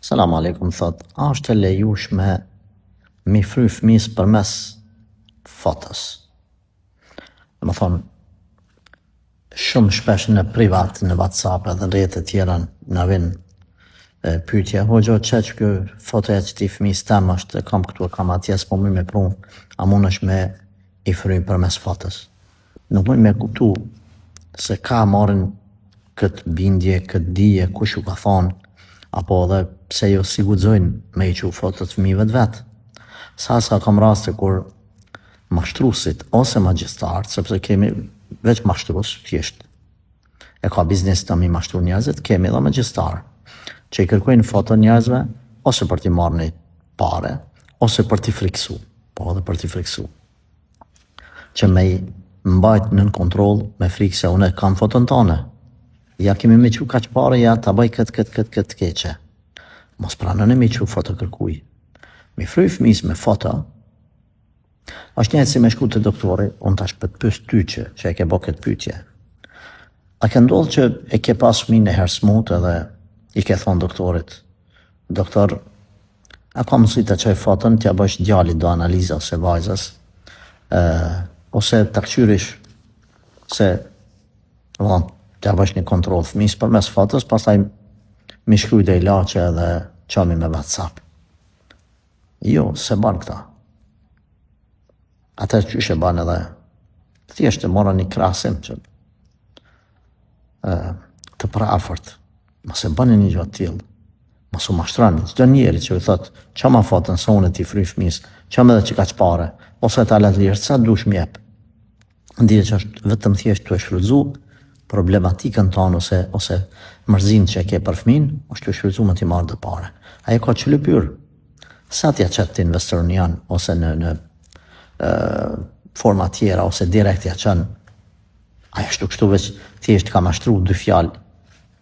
Selam alejkum thot, a është e lejushme mi fry fëmijës përmes fotos? Domethonë, shumë shpesh në privat, në WhatsApp edhe në rrjete tjera na vin pyetje, hoxhë qe kjo fotoja e qëtij fëmijës tem është, e kam këtu, e kam atje, s'po muj me pru, a mundesh me i fry përmes fotos? Nuk muj me kuptu se ka marrin këtë bindje, këtë dije, kush ju ka thonë, apo edhe pse jo si guxojnë me i çu fotot fëmijëve të vet. Sa sa kam raste kur mashtrusit ose magjistarët, sepse kemi veç mashtrus, thjesht e ka biznes të mi mashtru njerëzit, kemi edhe magjistarë që i kërkojnë foto njerëzve ose për t'i marrë një pare, ose për t'i friksu, po edhe për t'i friksu. Që me i mbajt nën kontroll me frikë se unë kam foton tane. Ja kemi me çu kaq pare, ja ta bëj këtë, këtë, këtë, këtë të keqe. Mos pranoni me çu foto kërkuj. Mi fry fëmijës me foto, është njëjtë si me shku te doktori, unë tash po të pys ty që, që e ke bo këtë pyetje. A ke ndodhë që e ke pas fëmijën një herë smut edhe i ke thonë doktorit, doktor, A ka mundësi ta çoj foton t'ia bësh djalit do analiza ose vajzës, ë ose ta kqyrish se domthon t'ia bësh një kontroll fëmijës përmes fotos, pastaj mi shkruaj do ilaçe edhe çomi me WhatsApp. Jo, s'e ban këta. Atëherë qysh e ban edhe thjesht e mora një krahasim që ë të përafërt. Mos e bëni një gjë të tillë. Mos u mashtroni. Çdo njeri që ju thot, "Çoma foton se unë t'i fryj fëmijës, çoma edhe qikaq pare, ose ta lë lirë, sa dush më jep." Dije që është vetëm thjesht tu e shfrytzu problematikën tonë ose ose mërzinë që e ke për fëmijën, është tu e shfrytzu me t'i marrë do pare. Ai e ka çlëpyr. Sa t'ja qet ti në Western Union ose në në ë forma tjera ose direkt ja çon. Ai ashtu kështu veç thjesht ka mashtru dy fjalë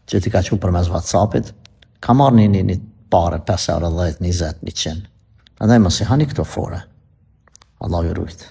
që t'i ka çu përmes WhatsAppit, ka marrë një, një, një pare, 5 euro, 10, 20, 100. Prandaj mos i hani këto fore. Allahu ju rujt.